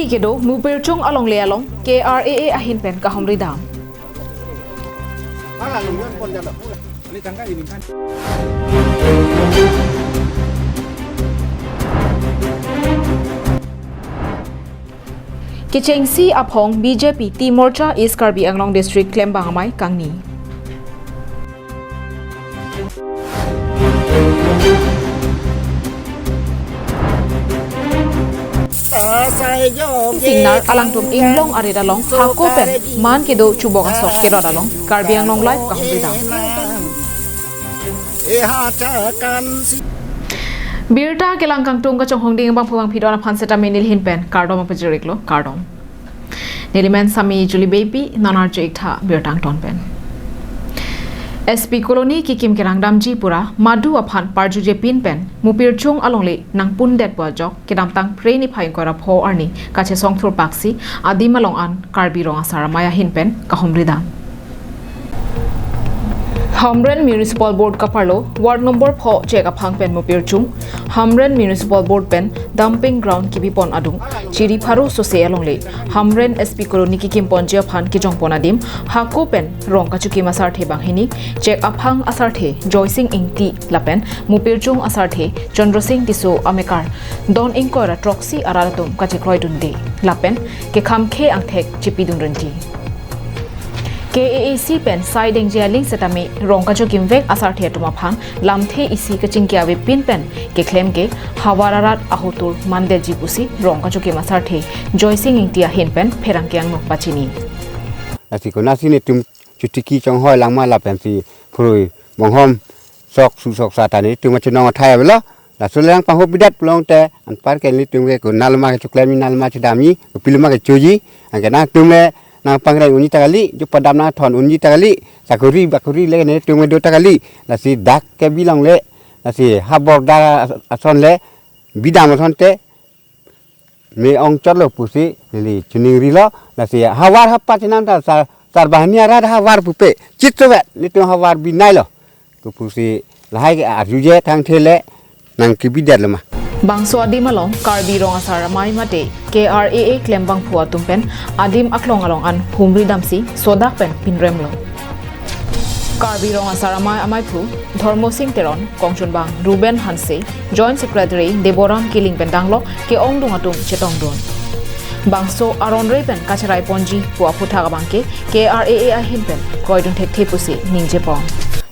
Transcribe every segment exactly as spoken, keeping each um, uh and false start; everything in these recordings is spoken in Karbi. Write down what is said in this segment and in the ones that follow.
Kedo Mupirchung alongle along K R A A ahin pen kahumri dam. Kechengsi aphong B J P T Morcha East Karbi Anglong District klembang amei kangni. Singnar alangtum inglong arit along hako pen man kedo chubok asok kerot along Karbi Anglong Live kahumri dam. Birta kelang kangtung kachonghong ding bangphu bangphi don aphan setame nelihin pen kardom apajiriklo, kardom. Nelimen Sami Juli Beypi, non arju ik tha birta angton pen. S P Colony kekim kerang damji pura madu aphan parjuje pin pen Mupirchung alongle nangpundetpo ajok kedamtang Phre niphai ingkoi ra pho arni kachesong thurpaksi adim along an Karbi Rong Asar Amei ahin pen kahumri dam. Hamren Municipal Board kaparlo Ward number pho chek aphang pen Mupirchung, Hamren Municipal Board pen dumping ground kibipon adung chiri pharo sose alongle Hamren S P Colony kekim ponji aphan kejongpon adim hako pen rong kachokim asarthe banghini, chek aphang asarthe Joysing Ingti lapen Mupirchung asarthe Chandra Sing Tisso amekar don ingkoi ra throksi arat atum kachekroidunde lapen kekhamkhe angthek chepidun renti. K A A C pen sai dengji aling setame rong kachokimvek asarthe atum aphan lamthe isi kachingki avepin pen keklem ke havar arat ahotur mandetji pusi rong kachokim asarthe Joysing Ingti ahin pen pherangke angno pachini. Lasi konatsi netum chotiki chonghoi langma lapensi phurui bonghom sok su sok sata netum chenong athai avelo. Laso le nangpanghopidet pulote anpar ke netum ke konat ma ke choklemji, nat ma chodamji, kopilo ma ke choji. Anke nangtum le nangpangreng unji ta kali, jo padam nangthon unji ta kali, sakori bakori le netum do ta kali. Lasi dak kebi longle, lasi habor dak ason le bidam asonte me-ong chotlo pusi neli chiningrilo. Lasi havar hapat chenam ta sar, sar banghini arat havar pupe chitsovet, netum havar binailo. Kopusi lahai ke arjuje thangthe le nangkibidetlo ma. Bangso adim along Karbi Rong Asar Amei mate K R A A klembangphu atum pen adim aklong along an humri damsi sodak pen pinremlo. Karbi Rong Asar Amei ameiphu Dhormo Sing Teron, kongchunbang Ruben Hanse, Joint Secretary Deboram Killing pen danglok ke-ongdung atum chetongdun. Bangso aron re pen kacherai ponji pu aphuthak abangke K R A A ahin pen kroidun thekthe pusi ningjepon.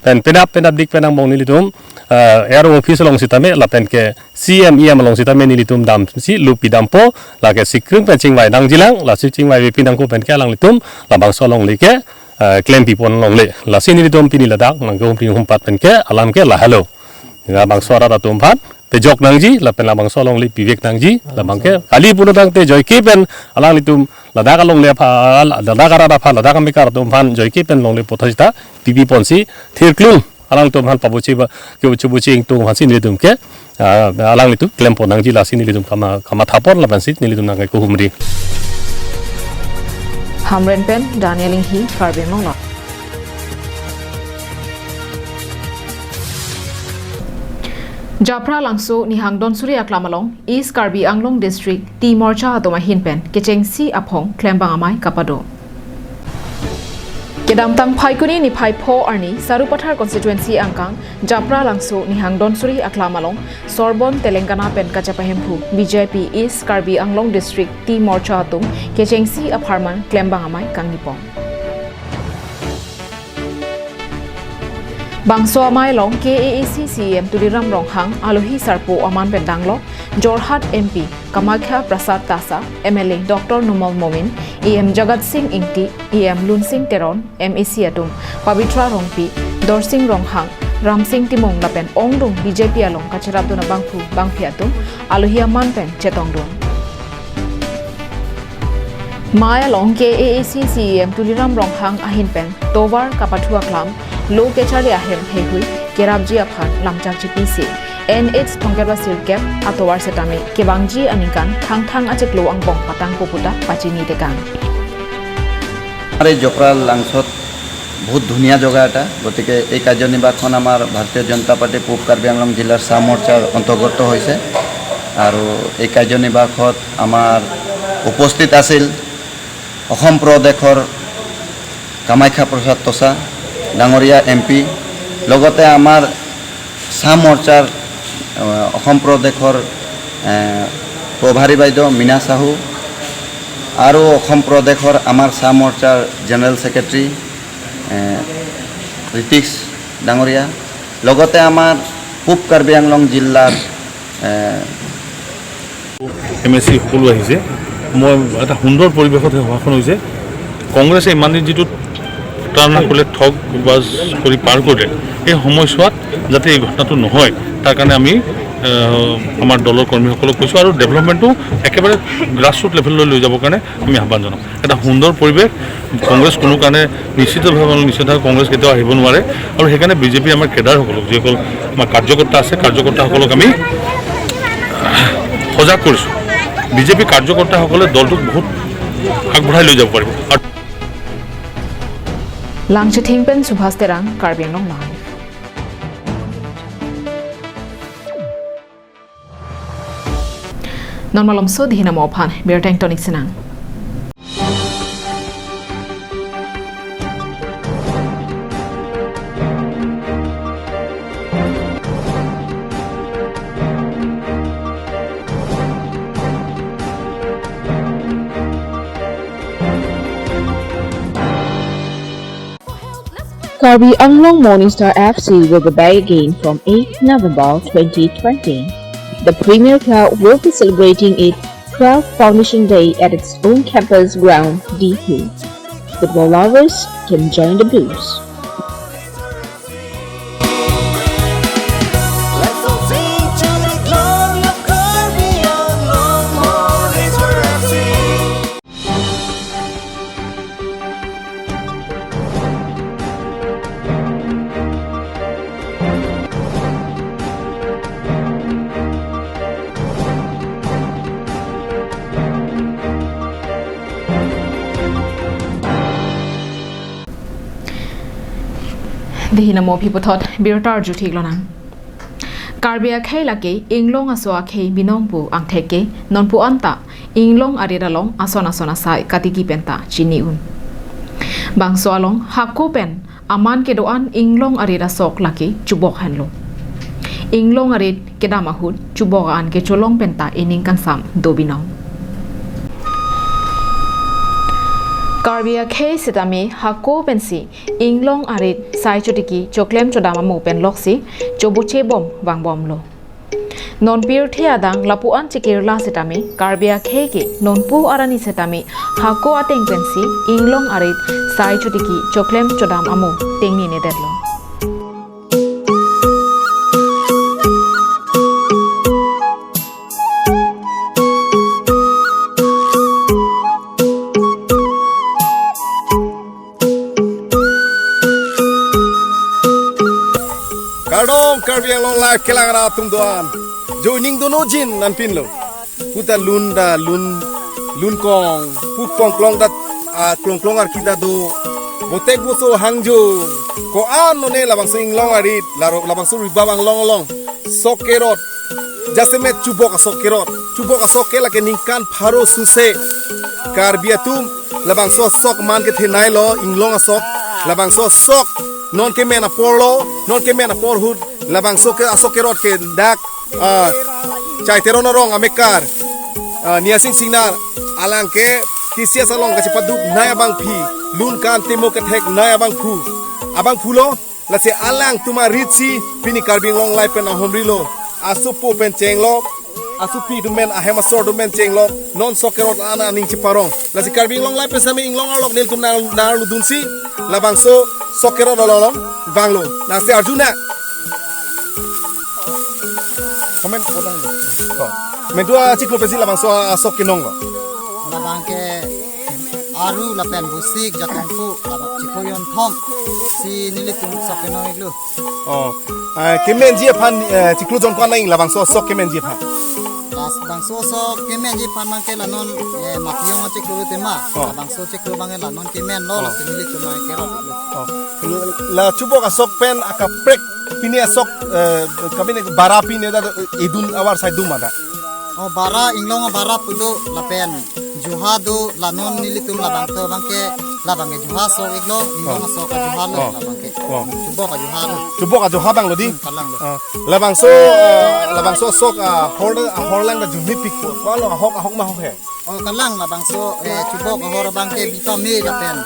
Pen penap penap dik pen angbong nelitum, eh, A R O office along sitame lapen ke C M E M along sitame nelitum damsi lupi dampo, lake sikring pen chingvai nangjilang, lasi chingvaivepi nangkok pen ke alanglitum labangso alongle ke, eh, klempipon longle. Lasi nelitum pini ladak nangkehumri humpat pen ke alam ke lahelo. Labangso arat atum aphan pejok nangji, lapen labangso alongle pivek nangji, labang ke kali pulo tangte joike pen alanglitum ladak alongle aphan, ladak arat aphan, ladak amekar atum aphan joike pen longle puthot sita pipiponsi thirklung alangtum aphan pabuchi ba, kebuchi buchi ingtung aphansi nelitum ke, ah, alanglitum klempon nangji, lasi nelitum kama, kamathapon lapensi nelitum nangkehumri. Hamren pen Daniel Inghi, Karbi Anglong. Japralangso Nihang Donsuri aklam along East Karbi Anglong District T Morcha atum ahin pen kechengsi aphong klembang amei kapado. Kedamtang Phaikuni niphai pho arni Sarupathar constituency angkang Japralangso Nihang Donsuri aklam along Sorbon Telangana pen kachepahemphu B J P East Karbi Anglong District T Morcha atum kechengsi apharman klembang amei kangnipon. Bangso amei along K A A C C E M Tuliram Ronghang, alohi sarpo aman pen danglok Jorhat M P Kamakhya Prasad Tasa, M L A Doctor Numal Momin, E M Jagat Sing Ingti, E M Lunsing Teron, M A C atum, Pabitra Rongpi, Dorsing Ronghang, Ramsing Timung lapen ongdung B J P along kacherapdun abangphu bangphi atum alohi aman pen chetongdun. Amei along K A A C C E M Tuliram Ronghang ahin pen tovar kapathu aklam, lo kecharli ahem heihui kerapji aphan lamchak chipisi N H thomkep ra sirkep atovar setame kevangji aningkan Thangthang achiklo angbong patangpo puta pachini tekang. আমার এই জপরা লাংছত বহুত ধুনীয়া জেগা এটা, গতিকে এই কাৰ্যনিৰ্বাহখন আমাৰ ভাৰতীয় জনতা পাৰ্টি পূব কাৰ্বি আংলং জিলাৰ চাহ মৰ্চাৰ অন্তৰ্গত হৈছে। আৰু এই কাৰ্যনিৰ্বাহত আমাৰ উপস্থিত আছিল অসম প্ৰদেশৰ কামাখ্যা প্ৰসাদ তছা ডাঙৰীয়া এম পি, লগতে আমাৰ চাহ মৰ্চাৰ, আহ, অসম প্ৰদেশৰ, আহ, প্ৰভাৰী বাইদেউ মীনা চাহু আৰু অসম প্ৰদেশৰ আমাৰ চাহ মৰ্চাৰ জেনেৰেল ছেক্ৰেটাৰী, আহ, ঋতিশ ডাঙৰীয়া, লগতে আমাৰ পূব কাৰ্বি আংলং জিলাৰ, আহ, এম এ চি সকলো আহিছে। মই এটা সুন্দৰ পৰিৱেশত সেই সভাখন হৈছে। কংগ্ৰেছে ইমান দিন যিটো তাৰণা কৰিলে, ঠগ বাজ কৰি পাৰ কৰিলে, এই সময়ছোৱাত যাতে এই ঘটনাটো নহয়, তাৰ কাৰণে আমি, আহ, আমাৰ দলৰ কৰ্মীসকলক কৈছোঁ আৰু ডেভেলপমেণ্টটো একেবাৰে গ্ৰাছৰুট লেভেললৈ লৈ যাবৰ কাৰণে আমি আহ্বান জনাম। এটা সুন্দৰ পৰিৱেশ। কংগ্ৰেছ কোনো কাৰণে নিশ্চিতভাৱে নিষেধাজ্ঞা কংগ্ৰেছ কেতিয়াও আহিব নোৱাৰে আৰু সেইকাৰণে বিজেপি আমাৰ কেডাৰসকলক, যিসকল আমাৰ কাৰ্যকৰ্তা আছে, কাৰ্যকৰ্তাসকলক আমি সজাগ কৰিছোঁ। বিজেপি কাৰ্যকৰ্তাসকলে দলটোক বহুত আগবঢ়াই লৈ যাব পাৰিব। আৰু Langchithing pen Subhas Terang, Karbi Anglong Live. Non malomso dihina mo aphan birta ingtonik sinang. Karbi Anglong Morning Star F C will be back again from eighth November twenty twenty. The Premier Club will be celebrating its twelfth Foundation Day at its own campus ground, D P. Football lovers can join the Blues. Dihina mo aphi puthot birta arju thik lonang. Karbi akhei lake inglong aso akhei binong pu angthek ke nonpu anta inglong arit along ason ason asai katiki penta chini un. Bangso along hako pen aman kedo-an inglong arit asok lake chubok henlo. Inglong arit kedam ahut chubok an kecholong penta ening kangsam do binong. Karbi akhei sitame hako pensi inglong arit sai chotiki choklem chodam amo pen loksi chobuche bom vangbomlo. Non pirthe adang lapu-an chekirla sitame Karbi akhei ke nonpu arni sitame hako ateng pensi inglong arit sai chotiki choklem chodam amo tengni nedetlo. Kardom Karbi Anglong Live kelang ra atum doan. Jo ning dono jin nanpinlo. Puta lun da lun, lun kong, pu kong klong da, ah, klong klong arki da do. Botek boso hangjo. Ko-an none labangso inglong arit, laro labangso ribam anglong along. Sok kerot. Jasemet chubok asok kerot. Chubok asok ke lake ningkan pharo suse. Karbi atum labangso sok man kethenei lo inglong asok. Labangso sok non kemen apor lo, non kemen apor ahut labangso ke asok kerot ke dak, ah, Chai Teron arong amekar, ah, Niasing Singnar alang ke K C S along kachepaduk nai abangpi, lun kan temo kethek nai abangphu. Abangphu lo, lasi alangtum arit si pini Karbi Anglong Live pen ahomrilo. Asopo pen chenglo, asopi atum pen, ahem asor atum pen chenglo, non sok kerot an aning cheparong. Lasi Karbi Anglong Live pen sami inglong arlok nelitum nang, nangarlu dunsi labangso sok kerot along vanglo. Nangsi arju na. Comment kodang lo. Ko. Mentua chiklo pensi labangso asok kenong lo. Labang ke aru lapen busik jakong pu labang chiklo jonthom si nelitum sok kenong iklo. Oh, ah, kemenji aphan, eh, chiklo jon ko-an nang labangso asok kemenji aphan. Labangso asok kemenji aphan abang ke la non, eh, Matiyong achiklo tema. Oh. Labangso chiklo abang ke la non kemen lo, oh, lasi nelitum abang kerot lo. Oh. La chubok asok pen akaprek pini asok, eh, kabine bara pini da idun avar sai dum ada. Oh, bara inglong bara pu do lapen Juha do, la non nelitum labangso abangke, labangke juha sok-iklo, inglong Oh. sok ajuha lo Oh. labangke. Oh. Chubok ajuha lo. Chubok ajuha abang lo di? Hmm, kalang lo. Ah, labangso, ah, labangso sok, ah, hor, ah, hor lang ta jumhepik po. Ko-an lo ahok, ahok ma ahok he? Oh, kalang labangso, eh, chubok ahor abangke bi pame lapen.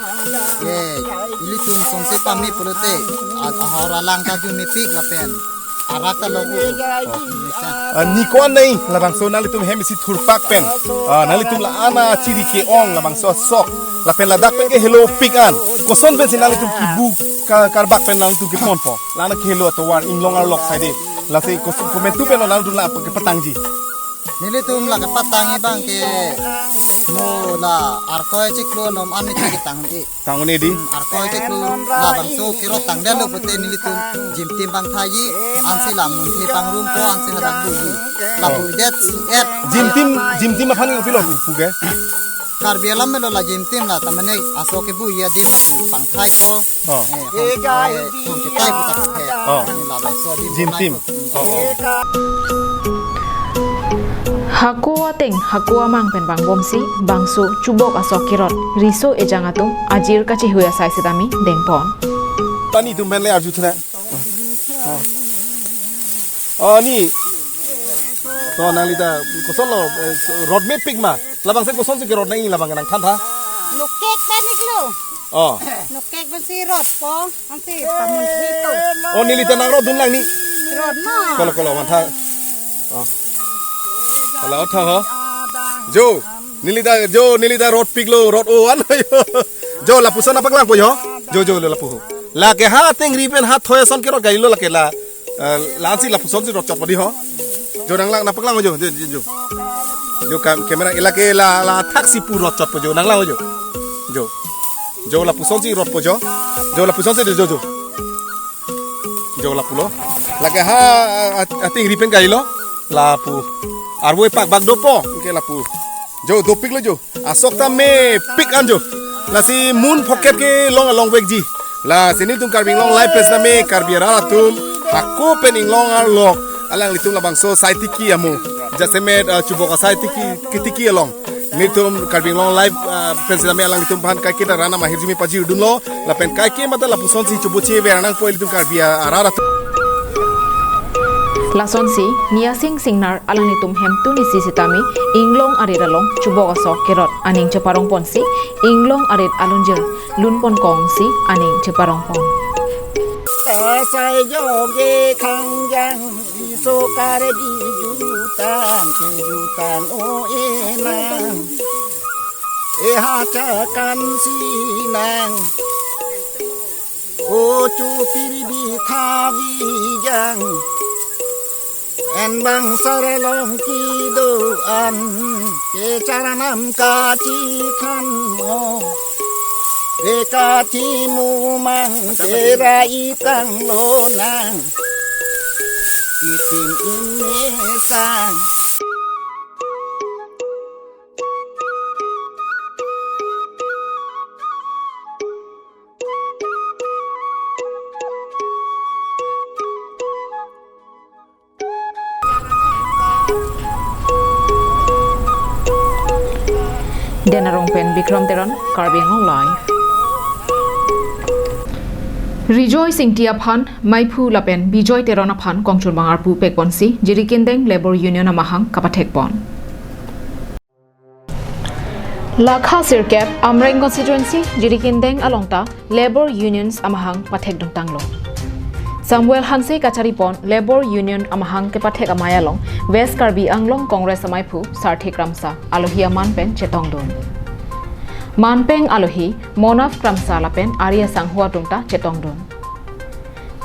Eh, ilitum sonte pame pulote, ah, ahor alang ta jumhepik lapen. Arak ta lo. Oh. Ah, ni ko-an nai labangso nanglitum hem isi thurpak pen. Ah, nanglitum la-an achiri ke-ong labangso sok. Lapen ladak pen ke helopik an. Koson pensi nanglitum kibu ka-, karbak pen nanglitum keponpo. La-an kehelo atovar inglong arlok side. Lasi koson komantu pen nanglitum la apa kepatangji? Nelitum la kepatangji abangke mo la Arkoi chiklo anom an nelitum ketang-un-e. Tang-un-e di? Hmm, Arkoi chiklo labangso kerot tangdetlo pute nelitum Jim Tim pangthaiji, ansi la munthi pangrumpo, ansi hadak buji. La Oh. buidet si et. Jim Tim, Jim Tim aphan kopilo pu, pu ke? Karbi alam melo la Jim Tim la, tamane aso kebuji adim pangthai ko. Oh. Eh, hong, eh, hong ketai putak si he. Oh. Ni labangso adim Jim pangthai Tim. ko. Hako ateng, hako amang pen vangbomsi, bangso chubok asok kerot, riso ejang atum, ajir kachehui asai sitame dengpon. Tani atum pen le arju thuna. Oh, ni. To nangli ta, koson lo, eh, rot mepik ma. Labangsi kosonsi kerot nang labang nangthan tha. Nokek pen-iklo. Oh. Nokek pensi rotpo. Ansi pamun thui to. Oh, neli ta nangrotdun lang ni. Rot ma. Kolo, kolo, mantha. Oh. Kolo, otha ho. Jo. Neli ta, jo, neli ta rotpiklo, rot o-an. Jo, lapuson nangpaklangpo jo. Jo, jo, lo, lapu ho. Lake ha tengri pen ha thoi ason kerot kalilo lake la. Eh, la-ansi lapusonsi rotchot po di ho. Jo, nanglang, nangpaklang jo, jo, jo, jo. Jo, kam-, camera, lake la, la thaksi pu rotchot po jo, nanglang jo. Jo. Jo, lapusonsi rotpo jo. Jo, lapusonsi jo, jo. Jo, lapulo. Lake ha, a, a, ateng ripen kailo. Lapu. Arvo pakbak dopo. Ke lapu. Jo, dopiklo jo. Asok ta mepik an jo. Lasi mun phoket kelong along vekji. Lasi nelitum Karbi Anglong Live pen sitame Karbi arat atum. Hako pen inglong arlok. Alanglitum labangso sai tiki amo. Jasemet, ah, chubok asai tiki, kitiki along. Nelitum Karbi Anglong Live, ah, pen sitame alanglitum aphan kaiketa ran amahirjume pajirdunlo. Lapen kaike mata lapusonsi chubuchi ver nangpo ilitum Karbi arat atum. Lasonsi, Niasing Singnar alanglitum hemtun isi sitame, inglong arit along, chubok asok kerot, aning cheparongponsi, inglong arit alunjir, lunpon kongsi, aning cheparongpon. Kasai joge khangjang, iso Karbi jutang, kejutang o enang. Eha chakan sinang. O chupiri bithavi jang. En bang saralong kido an. Kecharanam kachithan mo. Dekachi mumang kera itang lonang. Itim imesang. Denarong pen Bikram Teron, Karbi Anglong Live. Rejoice Ingti aphan, Maiphu lapen Bijoy Teron aphan kongchun bang arpu pekponsi, Jirikindeng Labour Union amahang kapathekpon. Lakha sirkep Amreng constituency Jirikindeng along ta Labour Unions amahang pathekdun tanglo. Samuel Hanse kacharipon Labour Union amahang kepathek amei along West Karbi Anglong Congress amaiphu Sarthe Kramsa alohi aman pen chetongdun. Manpeng alohi Monav Kramsa lapen ari asangho atum ta chetongdun.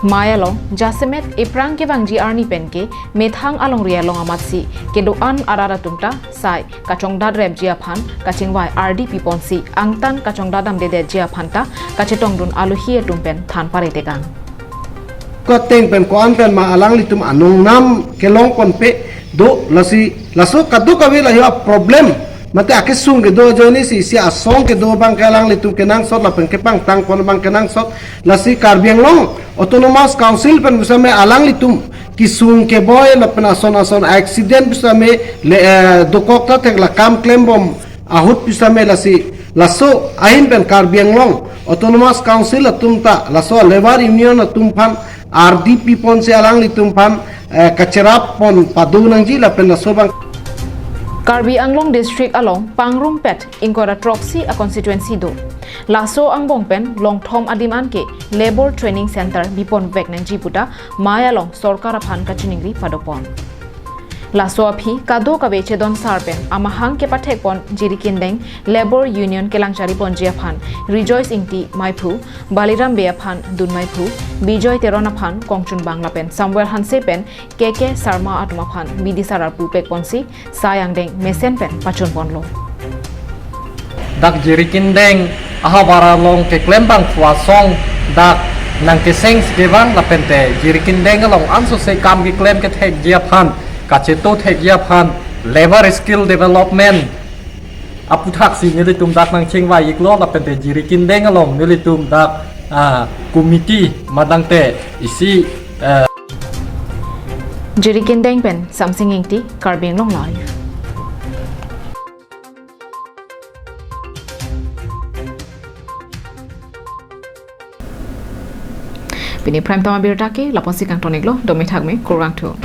Mei along, jasemet ephrang kevangji arni penke, methang alongri along amatsi, kedo-an arat atum ta, sai, kachongdat repji aphan, kachingvai ardi piponsi, angtan kachongdat damdedetji aphan ta, kachetongdun alohi atum pen than paretekang. Ko ateng pen ko-an pen ma alanglitum anungnam kelongponpe do lasi laso kadokave lahei a-problem. Mate akesung kedo ajoinesi isi asong kedo abang ke alanglitum kenangsot lapen kepangtangpon abang kenangsot. Lasi Karbi Anglong Autonomous Council pen pusitame alanglitum kesung keboi lapen ason ason accident pusitame le, eh, dokok ta thek la kam klembom ahut pusitame lasi laso ahin pen Karbi Anglong Autonomous Council atum ta laso labour union atum aphan ardi piponsi alanglitum aphan, eh, kacherap pon pado nangji lapen laso abang. Karbi Anglong District along pangrumpet ingkoi ra throksi a constituency do. Laso angbong pen longthom adim an ke labour training center bipon vek nangji puta mei along sorkar aphan kachiningri padopon. Laso aphi kadokave chedon sar pen amahang kepathek pon Jirikindeng Labour Union kelangchari ponji aphan Rejoice Ingti meiphu, Baliram Bey aphan dun meiphu, Bijoy Teron aphan kongchunbang lapen Samuel Hanse pen K K Sarma atum aphan bidi sarar pu pek ponsi sai angdeng mesen pen pachun ponlo. Dak Jirikindeng ahavar along keklem abangphu asong dak nangkeseng si kevang lapente Jirikindeng along ansose kam keklem kethekji aphan, kacheto thekji aphan, labour skill development aputhaksi nelitum dak nangchingvai iklo lapente Jirikindeng along nelitum dak, ah, committee madangte isi, eh, Jirikindeng pen Samsing Ingti, Karbi Anglong Live. Pini prime time abirta ke lapusi kangton iklo, dome thakme, kurvangthu.